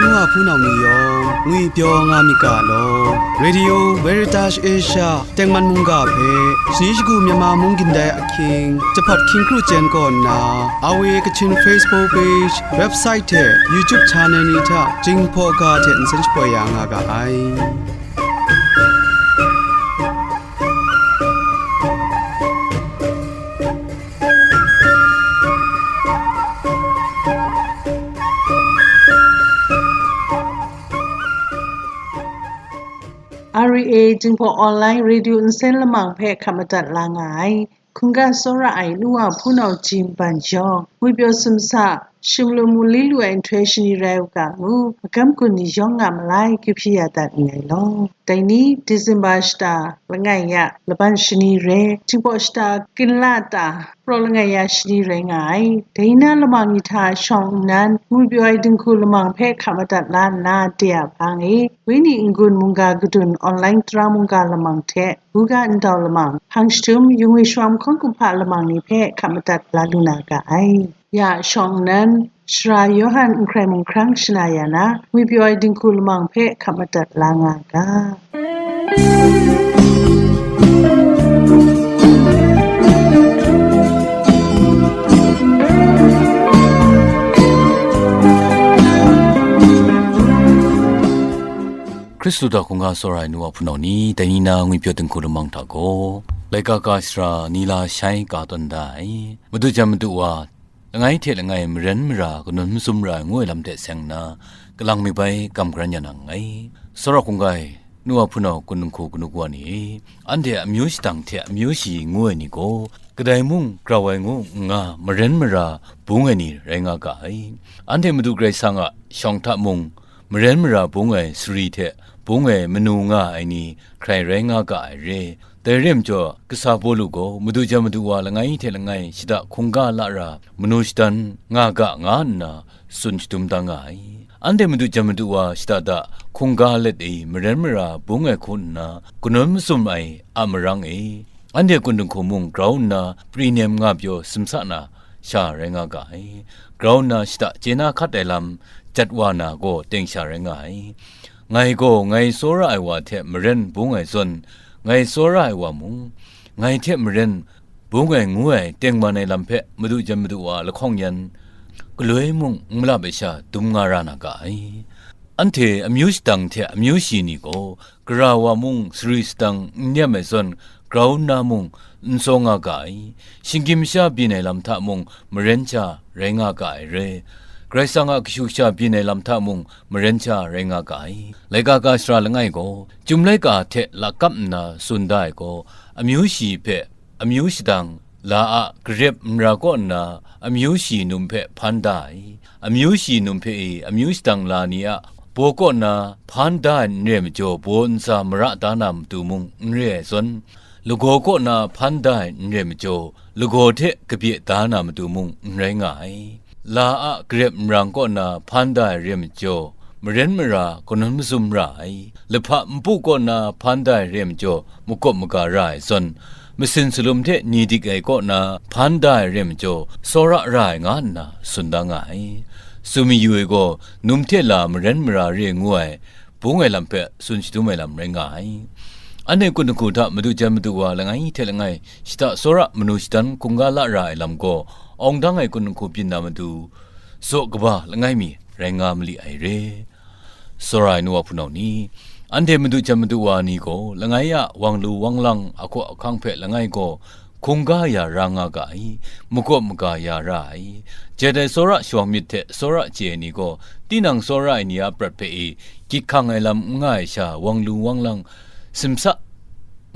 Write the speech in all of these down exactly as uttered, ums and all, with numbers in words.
nu wa hpunau ni yawng ngwipyaw nga myit ga law. Radio Veritas Asia tengman mungga hpe shani shagu Myanmar mung gindai ahkying, jahpat hkying kru chyen kaw nna, A W A Kachin Facebook page, website hte YouTube channel ni hta Jinghpaw ga hte nsen shapoi ya nga ga ai. R E A Jinghpaw Online Radio nsen lamang hpe hkap madat la nga ai. Hkungga tsawra ai nu wa hpunau Jim Ban yawng, ngwipyaw sumsa, shimlum mu li lu ai nhtoi shani rai u ga ngu, magam gun ni yawng a malai, kyu hpyi ya dat nngai law. Dai ni, December shata langai ya laban shani re, Jinghpaw shata kinla ta praw langai ya shani rai nga ai. Dai na lamang ni hta shawng nnan, ngwipyaw ai dinghku lamang hpe hkap madat la nna de a hpang e, Wenyi n-gun mungga kadun online tara mungga lamang hte, buga ndau lamang, hpang jahtum, yungwi sharawng hkawng kumhpa lamang ni hpe hkap madat la lu na ga ai. Ya shawng nnan, Sara Yawhan n hkrai mung hkrang shana ya na, ngwipyaw ai dinghku lamang hpe hkap madat la nga ga. Hkristu hta hkungga tsawra ai nu wa hpunau ni, dai ni na ngwipyaw dinghku lamang hta gaw, laika ga shara ni la shai ka tawn da ai. Madu jan madu wa, langai hte langai maren mara kanawn mazum ra ai ngu ai lam hte seng nna, kalang mi bai kam karan ya na nngai. Tsawra hkungga ai nu wa hpunau kun dinghku kanu kawa ni e, anhte amyu shadang hte amyu shayi ngu ai ni gaw, kadai mung grau ai ngu n nga maren mara bung ai ni rai nga ga ai. Anhte Madu Karai Kasang a shawng hta mung, maren mara bung ai sari hte bung ai manu nga ai ni hkrai rai nga ga ai re. Dai re ai majaw, kasa Pawlu gaw Madu jan madu wa langai hte langai shada hkungga la ra, manu shadan nga ga nga nna tsun shadum da nga ai. Anhte Madu jan madu wa shada da hkungga let e maren mara bung ai hku nna kanawn mazum ai a marang e, anhte kun dinghku mung grau nna pri nem nga pyaw simsa na sha rai nga ga ai. Grau nna shada chye na hkat ai lam jat wa na gaw teng sha rai nga ai. Ngai gaw ngai tsawra ai wa hte maren bung ai zawn, ngai tsawra ai wa mung, ngai hte maren bung ai ngu ai tengman ai lam hpe Madu jan madu wa lahkawng yan, galoi mung n malap ai sha dum nga ra na ga ai. Anhte amyu shadang hte amyu shayi ni gaw, gara wa mung sari sadang n nem ai zawn, grau nna mung n tsaw nga ga ai. Shinggyim masha byin ai lam hta mung maren sha rai nga ga ai re. Karai Kasang a kashu kasha byin ai lam hta mung maren sha rai nga ga ai. Laika ga shara langai gaw, Chyum laika hte lakap nna tsun da ai gaw, amyu shayi hpe amyu shadang, la a garep nra kaw nna amyu shayi num hpe hpan da ai. Amyu shayi num hpe e amyu shadang la ni a baw kaw nna hpan da ai n re ai majaw, baw ntsa mara da na matu mung n re ai zawn, lagaw kaw nna hpan da ai n re ai majaw, lagaw hte kabye da na matu mung n rai nga ai. La a garep nrang kaw nna hpan da ai re ai majaw, maren mara kanawn mazum ra ai. Lahpa npu kaw nna hpan da ai re ai majaw, makawp maga ra ai zawn, masin salum hte ni dik ai kaw nna hpan da ai re ai majaw, tsawra ra ai nga nna tsun da nga ai. Tsun mayu ai gaw, num hte la maren mara re ngu ai, bung ai lam hpe tsun shadum ai lam rai nga ai. Anhte kun dinghku hta madu jan madu wa langai hte langai shada tsawra manu shadan hkungga la ra ai lam gaw, awng dang ai kun dinghku byin na matu, zaw kaba langai mi rai nga mali ai re. Tsawra ai nu wa hpunau ni, anhte madu jan madu wa ni gaw, langai a wang lu wang lang ahkaw ahkang hpe langai gaw, hkungga ya ra nga ga ai, makawp maga ya ra ai. Jai dai tsawra shawng myit hte tsawra chye ai ni gaw, tinang tsawra ai ni a prat hpe e, gyit hkang ai lam n nga ai sha, wang lu wang lang, simsa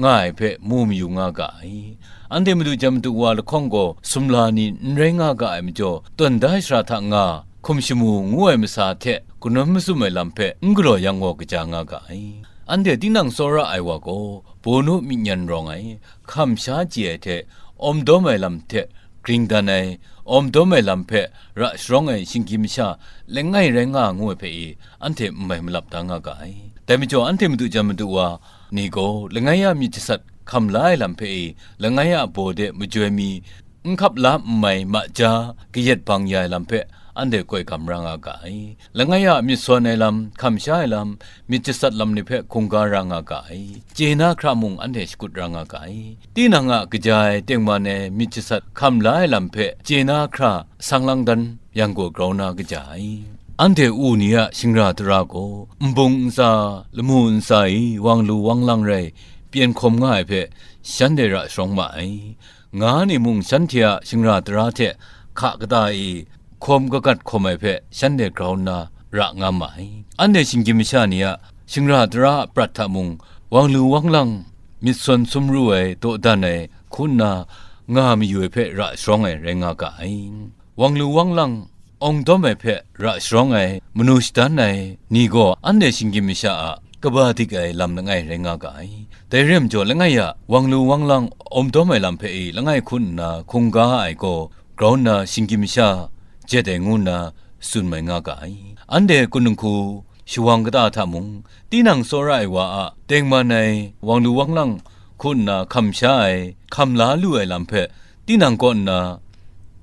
nga ai hpe mu mayu nga ga ai. Anhte madu jan madu wa lahkawng gaw, sumla ni n rai nga ga ai majaw, tawn da ai sara hta nga, hkum shamu ngu ai masa hte kanawn mazum ai lam hpe n galaw yang gaw kaja nga ga ai. Anhte tinang tsawra ai wa gaw, bawnu myi nyan rawng ai, hkam sha chye ai hte, awm dawm ai lam hte gring dan ai, awm dawm ai lam hpe ra sharawng ai shinggyim masha langai rai nga ngu ai hpe e, anhte n mai malap da nga ga ai. Dai majaw, anhte madu jan madu wa ni gaw, langai a myit jasat hkam la ai lam hpe e, langai a baw de majoi mi, n hkap la n mai ma ja kayat bang ya ai lam hpe, anhte koi gam ra nga ga ai. Langai a myit sawn ai lam, hkam sha ai lam, myit jasat lam ni hpe hkungga ra nga ga ai. Chye na hkra mung anhte shakut ra nga ga ai. Tinang a kaja ai tengman ai myit jasat hkam la ai lam hpe chye na hkra sang lang dan yang gaw grau na kaja ai. Anhte u ni a shingra tara gaw, nbung ntsa, lamu ntsa i wang lu wang lang rai pyen hkawm nga ai hpe, shanhte ra sharawng ma ai. Nga ni mung shanhte a shingra tara hte hka kata e hkawm kagat hkawm ai hpe shanhte grau nna ra nga ma ai. Anhte shinggyim masha ni a shingra tara a prat hta mung, wang lu wang lang, myit sawn sumru ai, dawdan ai, hku nna nga mayu ai hpe ra sharawng ai rai nga ga ai. Wang lu wang lang, awng dawm ai hpe ra sharawng ai, manu shadan ai ni gaw anhte shinggyim masha a kaba dik ai lam langai rai nga ga ai. Dai re majaw, langai a wang lu wang lang awng dawm ai lam hpe e langai hku nna hkungga ai gaw, grau nna shinggyim masha jet ai ngu nna tsun mai nga ga ai. Anhte kunung hku shawang kata hta mung, tinang tsawra ai wa a tengman ai wang lu wang lang hku nna hkam sha ai, hkam la lu ai lam hpe tinang kaw nna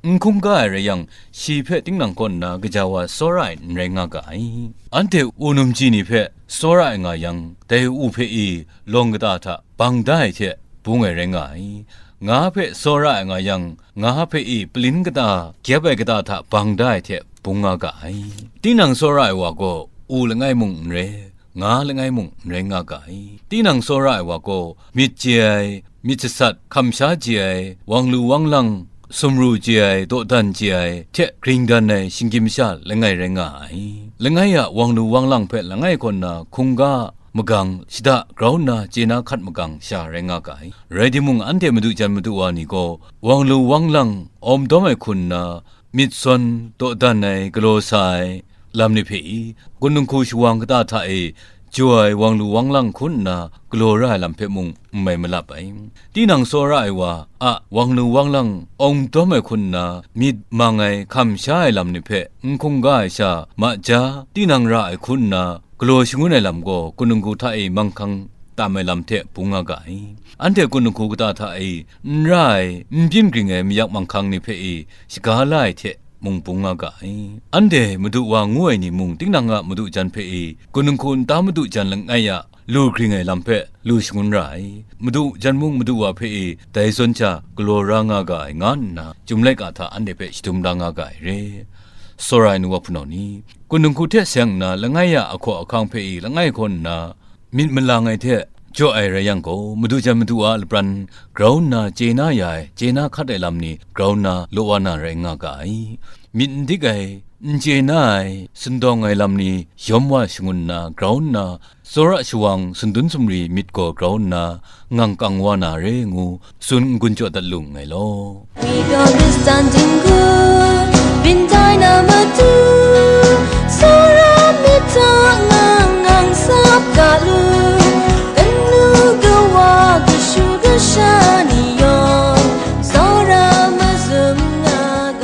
n hkungga ai rai yang, shi hpe tinang kaw nna gaja wa tsawra ai n rai nga ga ai. Anhte u numji ni hpe tsawra ai nga yang, dai u hpe i lawng kata hta bang da ai hte bung ai rai nga ai. Nga hpe tsawra ai nga yang, nga hpe i palin kata, gyep ai kata hta bang da ai hte bung nga ga ai. Tinang tsawra ai wa gaw, u langai mung n rai, nga langai mung n rai nga ga ai. Tinang tsawra ai wa gaw, myit chye ai, myit jasat, hkam sha chye ai, wang lu wang lang, sumru chye ai, dawdan chye ai hte gring dan ai shinggyim masha langai rai nga ai. Langai a wang lu wang lang hpe langai kaw nna hkungga magang, shada grau nna chye na hkat magang sha rai nga ga ai. Rai timung, anhte madu jan madu wa ni gaw, wang lu wang lang awm dawm ai hku nna, myit sawn dawdan ai, galaw sa ai lam ni hpe i, kunung hku shawang kata hta e jaw ai wang lu wang lang hku nna galaw ra ai lam hpe mung n mai malap ai. Tinang tsawra ai wa a wang lu wang lang awng dawm ai hku nna myit mang ai, hkam sha ai lam ni hpe n hkungga ai sha, ma ja, tinang ra ai hku nna galaw shangun ai lam gaw, kunung hku hta e manghkang tam ai lam hte bung nga ga ai. Anhte kunung hku kata hta e n ra ai, n byin gring ai mayak manghkang ni hpe e shaga la ai hte mung bung nga ga ai. Anhte madu wa ngu ai ni mung, tinang a madu jan hpe e kunung hku nta madu jan langai a lu gring ai lam hpe lu shangun ra ai. Madu jan mung madu wa hpe e dai zawn sha galaw ra nga ga ai, nga nna Chyum laika hta anhte hpe shadum da nga ga ai re. Tsawra ai nu wa hpunau ni, kunung hku hte seng nna langai a ahkaw ahkang hpe e langai hkaw nna myit malang ai hte jaw ai rai yang gaw, madu jan madu wa a lapran grau nna chye na ya ai, chye na hkat ai lam ni grau nna law wa na rai nga ga ai. Myit n dik ai, n chye na ai, sindawng ai lam ni yawm wa shangun nna grau nna, tsawra shawang sundun sumri myit gaw grau nna ngang kang wa na re ngu tsun n-gun jaw dat lu nngai law. ဝိဂုဏ်းစံတင်ကို ပင်တိုင်းနာမတူ စောရမီတာ ငါငါစပ်ကလူ ကနူကဝါကရှုကရှါနီယော စောရမဇုံငါက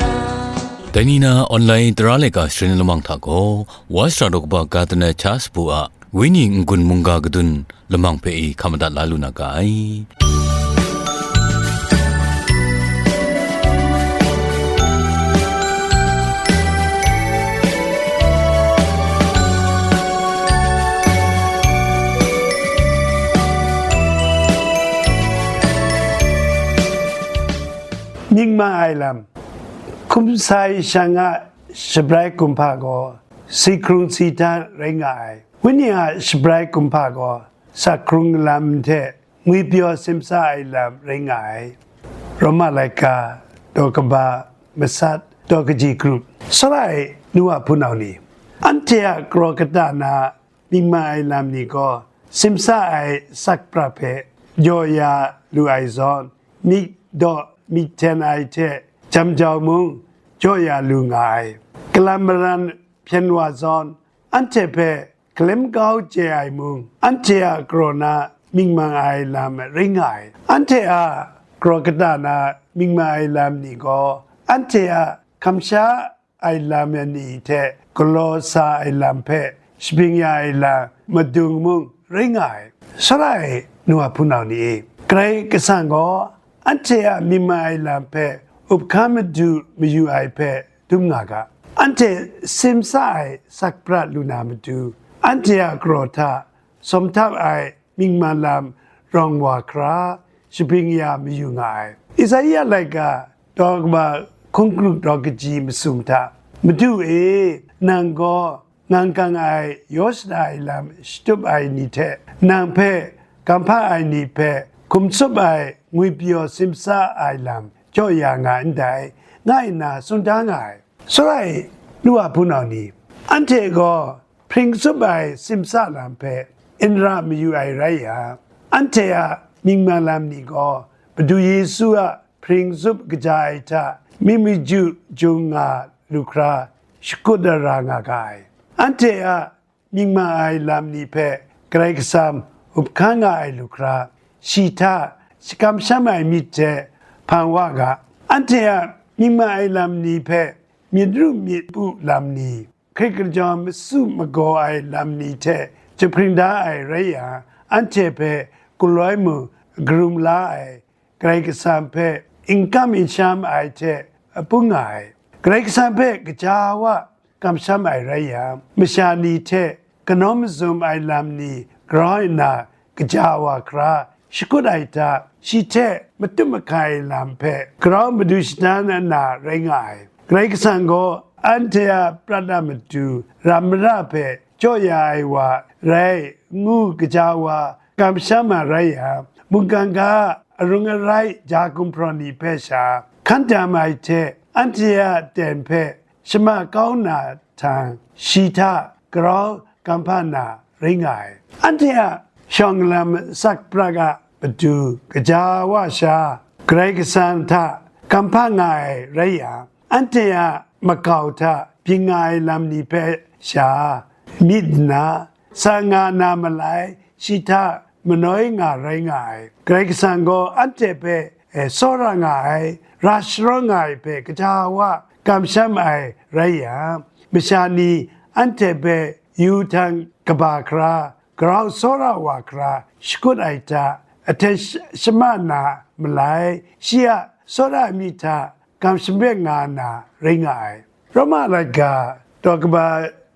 Dai ni na online tara laika sharin lamang hta gaw, Wa shara daw kaba ga dan ai hta sapu a, Wenyi n-gun mungga kadun lamang hpe i hkam madat la lu na ga ai. Mying ma ai lam, hkum sai shang a shabrai kumhpa gaw si hkrung si htan rai nga ai. Wenyi a shabrai kumhpa gaw, sa hkrung lam hte ngwipyaw simsa ai lam rai nga ai. Roma laika, daw kaba, masat, daw kaji grup. Sara ai nu wa hpunau ni, anhte a kraw kata na mying ma ai lam ni gaw, simsa ai sakpra hpe jaw ya lu ai zawn, myit daw myit hten ai hte jam jau mung jaw ya lu nga ai. Kalam maran hpyen wa zawn, anhte hpe hkalem kau chye ai mung, anhte a kraw na mying mang ai lam rai nga ai. Anhte a kraw kata na mying mang ai lam ni gaw, anhte a hkam sha ai lam ni hte galaw sa ai lam hpe shabing ya ai lam madung mung rai nga ai. Sara ai nu wa hpunau ni e, Karai Kasang gaw anhte a mying ma ai lam hpe up hkan madu mayu ai hpe dum nga ga. anhte simsa ai sakprat lu na matu, anhte a kraw hta sawm htap ai myingman lam rawng wa hkra, shabring ya mayu nga ai. Isaiah laika daw kaba hkungkru daw kaji masum hta, Madu e, nang gaw ngang kang ai yaw shada ai lam shatup ai ni hte, nang hpe kamhpa ai ni hpe hkum tsup ai ngwipyaw simsa ai lam jaw ya nga ndai, nga nna tsun da nga ai. Sora e, nu wa hpunau ni, anhte gaw hpring tsup ai simsa lam hpe n ra mayu ai rai yang, anhte a myingman lam ni gaw Madu Yesu a hpring tsup kaja ai hta mi maju jung nga lu hkra shakut da ra nga ga ai. Anhte a myingman ai lam ni hpe Karai Kasang up hkan nga ai lu hkra, shi hta kamsham ai myit hte hpang wa ga. Anhte a myingman ai lam ni hpe myit ru myit pu lam ni, hkrit kajawng masu magaw ai lam ni hte jahpring da ai rai yang, anhte hpe galoi mung karum la ai Karai Kasang hpe n kam n sham ai hte apung nga ai. Karai Kasang hpe gaja wa kamsham ai rai yang, masha ni hte kanau mazum ai lam ni grau nna gaja wa hkra shakut ai hta, shi hte matut mahkai ai lam hpe grau madu shadan ai na rai nga ai. Karai Kasang gaw anhte a prat a matu ram mara hpe jaw ya ai wa rai ngu gaja wa kamsham ma rai yang, mungkan ga a arung arai ja gumhpraw ni hpe sha hkan tam ai hte, anhte a ten hpe shama kau na htang, shi hta grau kamhpa na rai nga ai. Anhte a shawng lam sakprat a matu gaja wa sha, Karai Kasang hta kamhpa nga ai rai yang, anhte a makau hta byin nga ai lam ni hpe sha myit nna, sa nga na malai, shi hta manoi nga rai nga ai. Karai Kasang gaw anhte hpe, eh, tsawra nga ai, ra sharawng nga ai hpe gaja wa kamsham ai rai yang, masha ni anhte hpe yu htang kaba hkra, grau tsawra wa hkra shakut ai hta, ahten sh-, shama na malai, shi a tsawra ai myit hta kam shamyet nga na rai nga ai. Roma laika daw kaba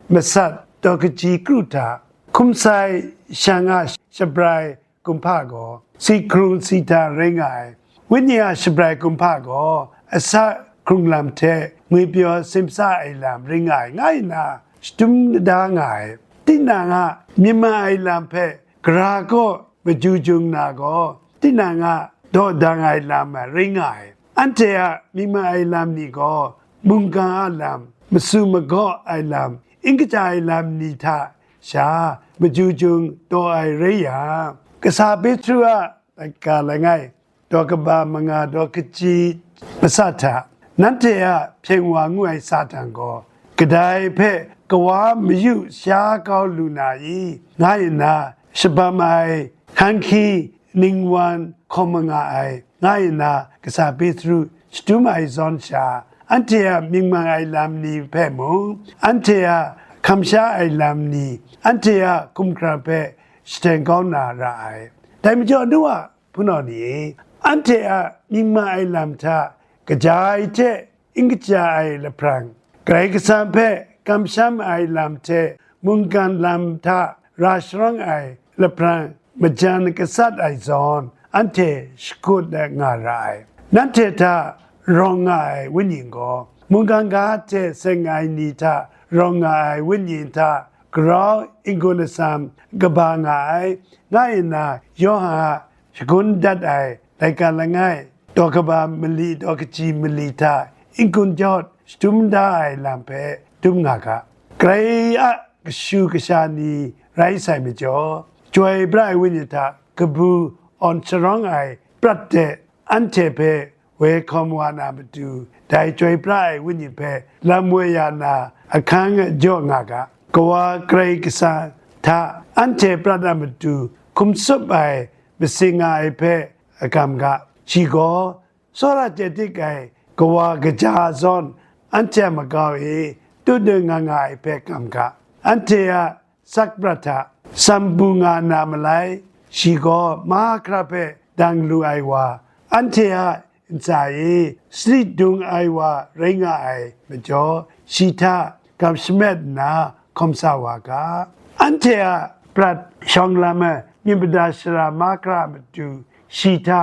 masat daw kaji kru hta, hkum sai shang a shabrai kumhpa gaw, si hkrung si hta rai nga ai. Wenyi a shabrai kumhpa gaw, asak hkrung lam hte ngwipyaw simsa ai lam rai nga ai, nga nna shadum da nga ai. Tinang a myit ma ai lam hpe gara kaw maju jung na gaw, tinang a dawdang ai lam rai nga ai. Anhte a myit ma ai lam ni gaw, mungkan a lam, masu magaw ai lam, n kaja ai lam ni hta sha maju jung taw ai rai yang, kasa Petru a laika langai, daw kaba manga daw kaji masat hta, nanhte a hpyen wa ngu ai Satan gaw, kadai hpe kawa mayu sha kau lu na i, nga nna shabam ai hkan hkyi ningwan hkawm nga ai, nga nna kasa Petru shadum ai zawn sha, anhte a myit ma ai lam ni hpe mung, anhte a kamsham ai lam ni, anhte a hkumhkrang hpe shaden kau na ra ai. Dai majaw, nu a hpunau ni e, anhte a myit ma ai lam hta kaja ai hte n kaja ai lahprang, Karai Kasang hpe kamsham ai lam hte mungkan lam hta ra sharawng ai lahprang majan gasat ai zawn, anhte shakut nga ra ai. Nanhte hta rawng nga ai Wenyi gaw, mungkan ga hte seng ai ni hta rawng nga ai Wenyi hta grau n-gun atsam kaba nga ai, nga nna Yawhan a shagun dat ai laika langai, daw kaba mali daw kaji mali hta n-gun jawt shadum da ai lam hpe dum nga ga. Karai a kashu kasha ni rai sai majaw, Chyoi pra ai Wenyi hta kabu awn sharawng ai prat de anhte hpe woi hkawm wa na matu, dai Chyoi pra ai Wenyi hpe lam woi ya na ahkang jaw nga ga. Kawa Karai Kasang hta anhte prat a matu hkum tsup ai masing nga ai hpe agam ga. Shi gaw tsawra chye dik ai kawa kaja zawn anhte a makau e tutdun nga nga ai hpe gam ga. Anhte a sakprat hta sam bu nga na malai, shi gaw mahkra hpe dang lu ai wa, anhte a ntsa e, sali dung ai wa rai nga ai majaw, shi hta gap shamet nna hkawm sa wa ga. Anhte a prat shawng lam ai myit mada sara mahkra a matu shi hta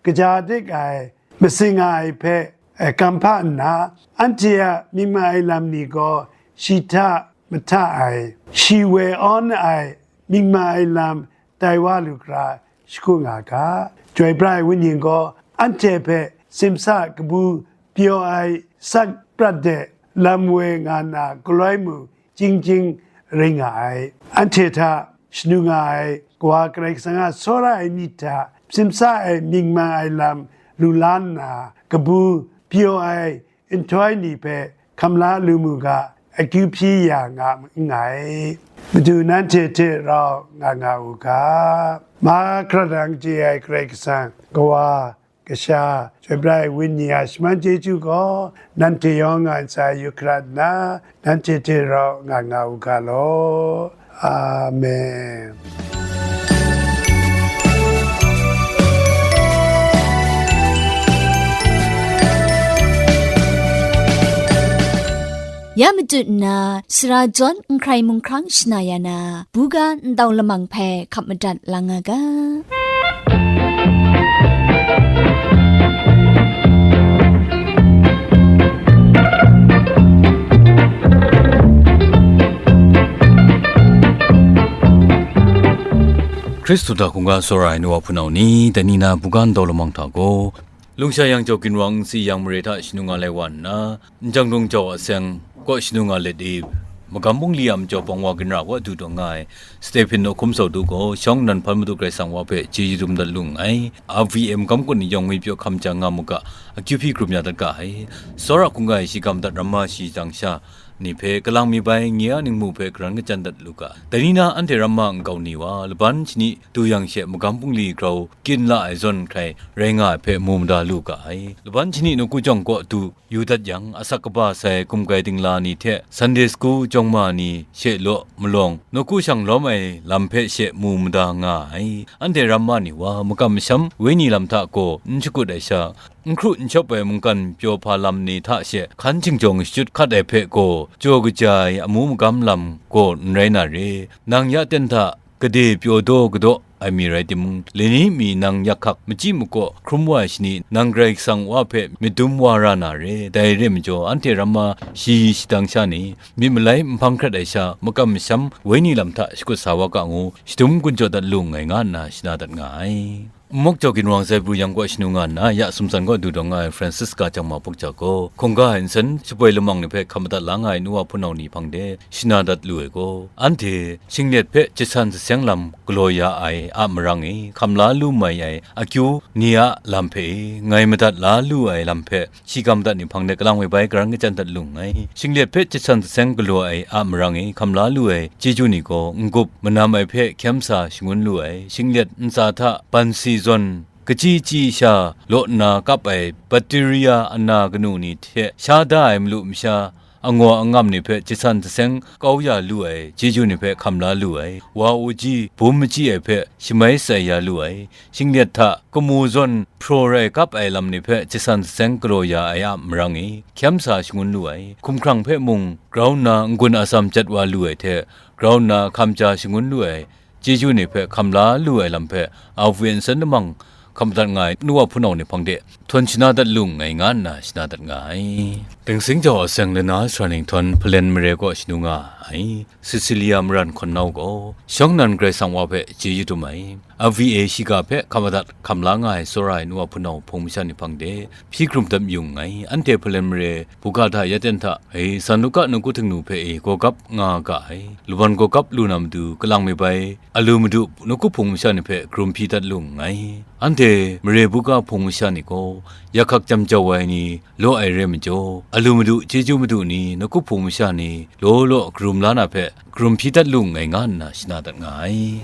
kaja dik ai masing nga ai hpe, eh, kam hpa nna, anhte a myit ma ai lam ni gaw shi hta mahta ai, shi woi awn ai myit ma ai lam tai wa lu hkra shakut nga ga. Chyoi pra ai Wenyi gaw anhte hpe simsa kabu pyaw ai sak prat de lam woi nga na galoi mu chying chying rai nga ai. Anhte hta shanu nga ai Kawa Karai Kasang a tsawra ai myit hta simsa ai myit ma ai lam lu la nna, kabu pyaw ai nhtoi ni hpe hkam la lu mu ga, akyu hpyi ya nga n nngai. Madu nanhte hte rau nga nga u ga. Mahkra dang chye ai Karai Kasang, Kawa, Kasha, Chyoi pra ai Wenyi a shaman chyeju gaw nanhte yawng a ntsa yu hkrat nna, nanhte hte rau nga nga u ga law. Amen. Ya matut nna, sara jawn n hkrai mung hkrang shana ya na, buga ndau lamang hpe hkap madat la nga ga. Hkristu hta hkungga tsawra ai nu wa hpunau ni, dai ni na buga ndau lamang hta gaw, lungsha yang jau ginwang n si yang mare hta shanu nga lai wa nna, njang dung jau a seng kaw shanu nga let i, magam bungli a majaw bawng wa ginra wa du taw nga ai, Stephen Nawhkum Sawdu gaw shawng nnan hpan Madu Karai Kasang wa hpe chyeju dum dat lu nngai. R V M gam kun ni yawng ngwi pyaw hkam jang nga mu ga, akyu hpyi hkrum ya dat ga ai. Tsawra hkungga e shi ga madat ramma shi dang sha ni hpe kalang mi bai nye a ningmu hpe karan kachyan dat lu ga. Dai ni na anhte ramma nkau ni wa, laban shani du yang she magam bungli grau kyin la ai zawn hkrai rai nga ai hpe mu mada lu ga ai. Laban shani nawku jawng kaw du yu dat yang, asak kaba sai gumgai dingla ni hte Sunday school jawng ma ni she law malawng, nawku shang lawm ai lam hpe she mu mada nga ai. Anhte ramma ni wa, makam masham wenyi lam hta gaw n shakut ai sha, n hkru n shawp ai mungkan pyaw hpa lam ni hta she hkan hkinjawng shachyut hkat ai hpe gaw, jaw kaja ai amu magam lam gaw n rai na re. Nang ya ten hta gade pyaw daw kadaw ai mi rai timung, lani mi nang yak hkak machyi makaw hkrum wa ai shani, nang Karai Kasang wa hpe myit dum wa ra na re. Dai re majaw, anhte ramma shi shi dang sha ni, myit malai n hpang hkrat ai sha, makam masham wenyi lam hta shakut sa wa ga ngu, shadum gun jaw dat lu nngai, nga nna shana dat nga ai. Nmawk jau ginwang sai pru yang kaw shanu nga nna, ya sumsan kaw du taw nga ai Francisca Chyang Ma Puk Cha gaw, hkungga ai nsen shapoi lamang ni hpe hkam madat la nga ai nu wa hpunau ni hpang de shana dat lu ai gaw, anhte shinglet hpe jasan jaseng lam galaw ya ai a marang e hkam la lu mai ai akyu ni a lam hpe e, ngai madat la lu ai lam hpe, shi ga madat ni hpang de kalang woi bai karan kachyan dat lu nngai. Shinglet hpe jasan jaseng galaw ai a marang e hkam la lu ai chyeju ni gaw, n-gup manam ai hpe hkyem sa shangun lu ai. Shinglet ntsa hta bansi zawn kachyi chyi sha law nna kap ai bakteria ana kanu ni hte sha da ai malu masha, angaw angam ni hpe jasan jaseng kau ya lu ai chyeju ni hpe hkam la lu ai. Wa uji bum machyi ai hpe shamai shatsai ya lu ai. Shinglet hta kamu zawn hpraw rai kap ai lam ni hpe jasan jaseng galaw ya ai a marang e hkyem sa shangun lu ai. Hkumhkrang hpe mung grau nna n-gun atsam jat wa lu ai hte, grau nna hkam ja shangun lu ai chyeju ni hpe hkam la lu ai lam hpe, a we nsen lamang hkam madat nga ai nu wa hpunau ni hpang de htawn shana dat lu nngai, nga nna shana dat nga ai. Dingsing jau a seng lana sara nhtawm Hpalen mare kaw shanu nga ai Cecilia Maran Hkawn Nau gaw, shawng nnan Karai Kasang wa hpe chyeju dum ai. R V A shiga hpe hkam madat hkam la nga ai tsawra ai nu wa hpunau hpung masha ni hpang de hpyi hkrum dap yu nngai. Anhte Hpalen mare buga hta ya ten hta, e, San Luka nawku Htingnu hpe e gaw gap nga ga ai. Lawan gaw gap lu na matu, kalang mi bai alu madu nawku hpung masha ni hpe karum hpyi dat lu nngai. Anhte mare buga hpung masha ni gaw, yak hkak jam jau ai ni law ai re majaw, alu madu chyeju madu ni nawku hpung masha ni law law karum la na hpe, karum hpyi dat lu nngai, nga nna shana dat nga ai.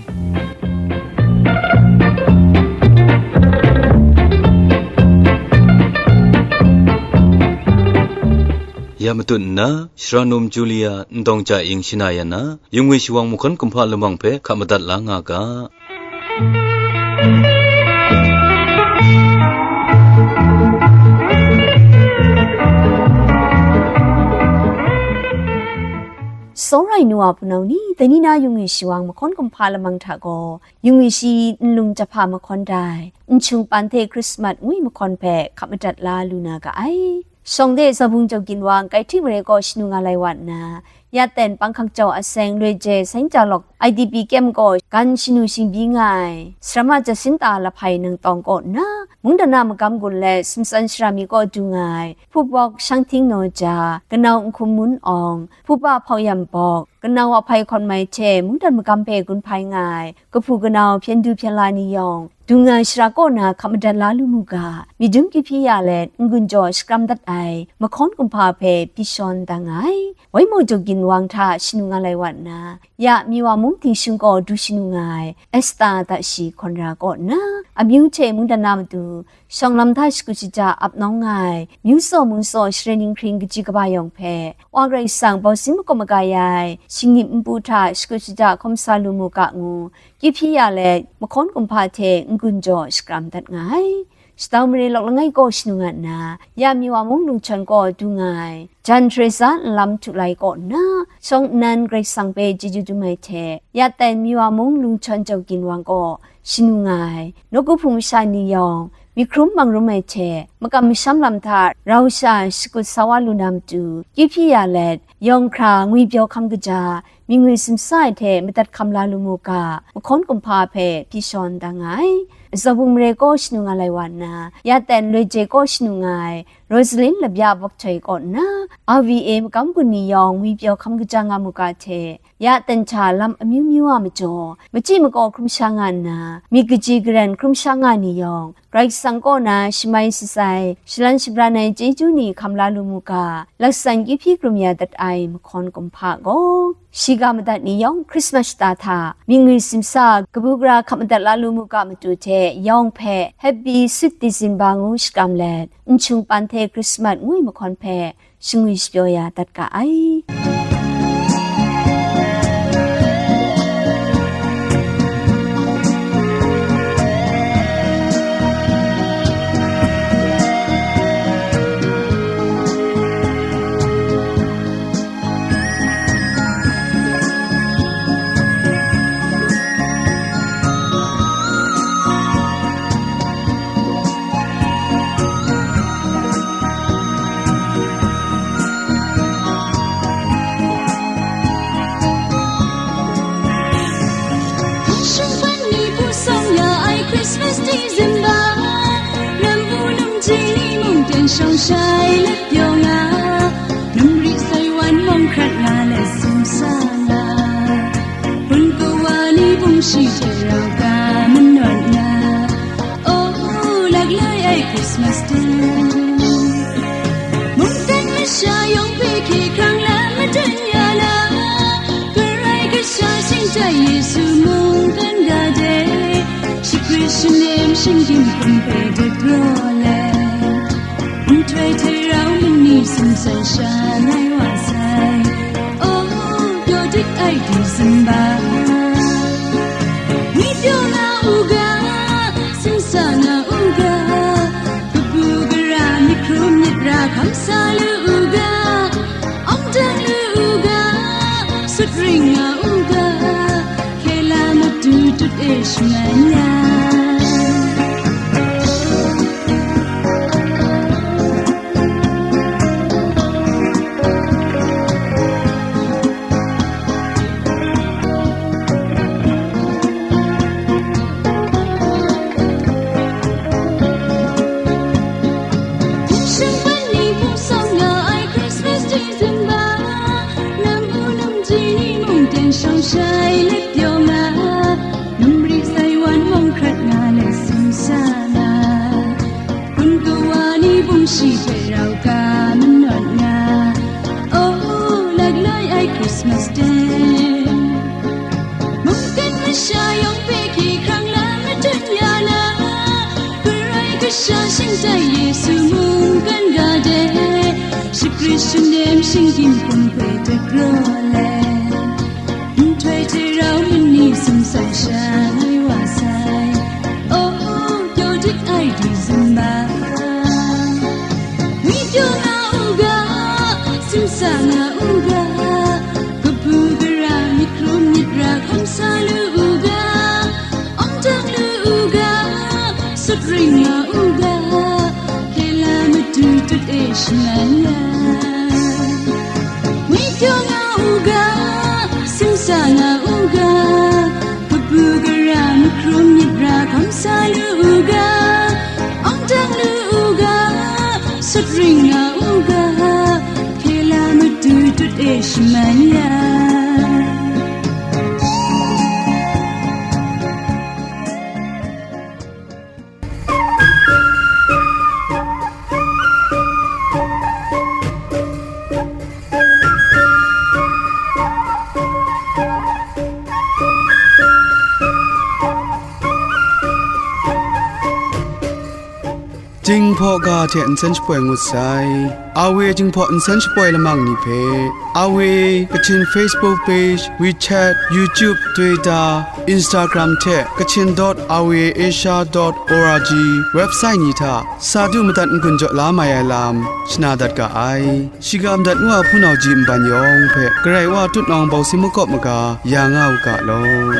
Ya matut nna, Shara Num Julia Ndawng Ja Ing shana ya na, yingwi shawang mahkawn kumhpa lamang hpe hkap madat la nga ga. Tsawra ai nu wa hpunau ni, dai ni na yung yu shi wang mahkawn kumhpa lamang hta gaw, yung yu shi nlung jahpa mahkawn dai, Nhchung Pan hte Krismas ngwi mahkawn hpe hkap madat la lu na ga ai. Shawng de Zabung Jau Ginwang Kaihti Mare kaw shanu nga lai wa nna, ya ten Panghkang Jau Aseng Loi Je Saint Jalok I D P kyem gaw gan shanu shingbyi nga ai, Sarama Jasinta Lahpai Nangtawng kaw nna, mungdan a magam gun let Simtsan Shara mi kaw du nga ai, Hpupawk Shanghting Naw Ja, Kanau Nhkum Mun Awng, Hpupa Hpau Yam Bawk, Kanau Ahpai Hkawn Mai hte mungdan magam hpe gun hpai nga ai, kahpu kanau hpyen du hpyen la ni yawng, dung nga shara kaw na hkap madat la lu mu ga, myit dum kyu hpyi ya let, n-gun jaw shakram dat ai, mahkawn kumhpa hpe pyi shawn da nga ai. Waimaw Jau Ginwang hta shanu nga lai wa nna, ya Miwa mung dingshung kaw du shanu nga ai, Esta Dashi Hkawn Ra kaw nna, amyu hte mungdan na matu, shawng lam hta shakut shaja ap nawng nga ai, myu tsaw mung tsaw share ninghkring kaji kaba yawng hpe, Wa Karai Kasang bausin makawp maga ya ai, shinggyim npu hta shakut shaja hkawm sa lu mu ga ngu, kyu hpyi ya let, mahkawn kumhpa hte n-gun jaw shakram dat nga ai. Shadau mare lawk langai kaw shanu nga nna, ya Miwa mung lungchawn kaw du nga ai, Jan Teresa nlam htu lai kaw nna, shawng nnan Karai Kasang hpe chyeju dum ai hte, ya ten Miwa mung lungchawn Jau Ginwang kaw shanu nga ai, nawku hpung masha ni yawng, myit hkrum mang rum ai hte, makam masham lam hta rau sha shakut sa wa lu na matu, kyu hpyi ya let, yawng hkra ngwipyaw hkam kaja, myit ngwi simsa ai hte madat hkam la lu mu ga, mahkawn kumhpa hpe pyi shawn da nga ai. Zabung Mare kaw shanu nga lai wa nna, ya ten Loi Je kaw shanu nga ai, Rosalin Labya Bawk Htoi kaw nna, R V A magam gun ni yawng ngwipyaw hkam kaja nga mu ga hte, ya ten hta lam amyu myu a majaw, machyi makaw hkrum sha nga nna, myit kaji karen hkrum sha nga ni yawng, Karai Kasang kaw na shamai shatsai, shalan shabran ai chyeju ni hkam la lu mu ga, laksan kyu hpyi krum ya dat ai mahkawn kumhpa gaw, shiga madat ni yawng Krismas shata hta, myit ngwi simsa, kabu gara hkap madat la lu mu ga matu hte yawng hpe Happy Sweet December ngu shakram let, Nhchung Pan hte Krismas ngwi mahkawn hpe shangwi shapyaw ya dat ga ai. Shingkang ni hpu sawng ya ai Christmas December, lam u num ji ni mung ten shawng shai let pyaw nga, num ri sai wan mawng hkrat nga let simsa nga, hpun kawa ni bungshi hte rau ka manawt nga, oh, laklai ai Christmas Day. Mungdan masha yawng hpe hkye hkrang lam madun ya na, Karai Kasha shingtai Yesu mungkan ga de, shakri shanem shinggyim hkum hpe dagraw let, nhtoi hte rau mani sumsai sha ngai wa sai. Oh, pyaw dik ai December. Ngwi pyaw nga u ga, sumsa nga u ga, kabu gara myit hkrum myit ra hkam sa lu u ga, awng dang lu u ga, sut ring nga u ga, hkela matu tut e shaman ya. Shingkang ni hpu sawng ya ai Christmas December, nam u nam ji ni mung ten shawng shai let pyaw nga, num ri sai wan mawng hkrat nga let sumsa nga, hpun kawa ni bungshi hte rau ka manawt nga, oh, laklai ai Christmas Day. Mungkan masha yawng hpe hkye hkrang lam madun ya na, Karai Kasha shingtai Yesu mungkan ga de, shakri shanem shinggyim hkum hpe dagraw let, nhtoi hte rau mani sumsai sha ngai wa sai. Oh, pyaw dik ai December. Ngwi pyaw nga u ga, sumsa nga u ga, kabu Sut ring nga u ga, hkela matu tut e shaman ya. Ngwi pyaw nga u ga, singsa nga u ga, kabu gara mahkrum myit ra hkawm sa lu u ga, awng dang lu u ga, sut ring nga u ga, hkela matu tut e shaman ya. Jinghpaw ga hte nsen shapoi ngut sai. Awe Jinghpaw nsen shapoi lamang ni hpe, Awe Kachin Facebook page, WeChat, YouTube, Twitter, Instagram hte kachin dot awe asia dot org website ni hta sa du madat n-gun jaw la mai ai lam shana dat ga ai. Shiga madat ngu a hpunau ji nban yawng hpe Karai Wa tutnawng bawsi makawp maga ya nga u ga law.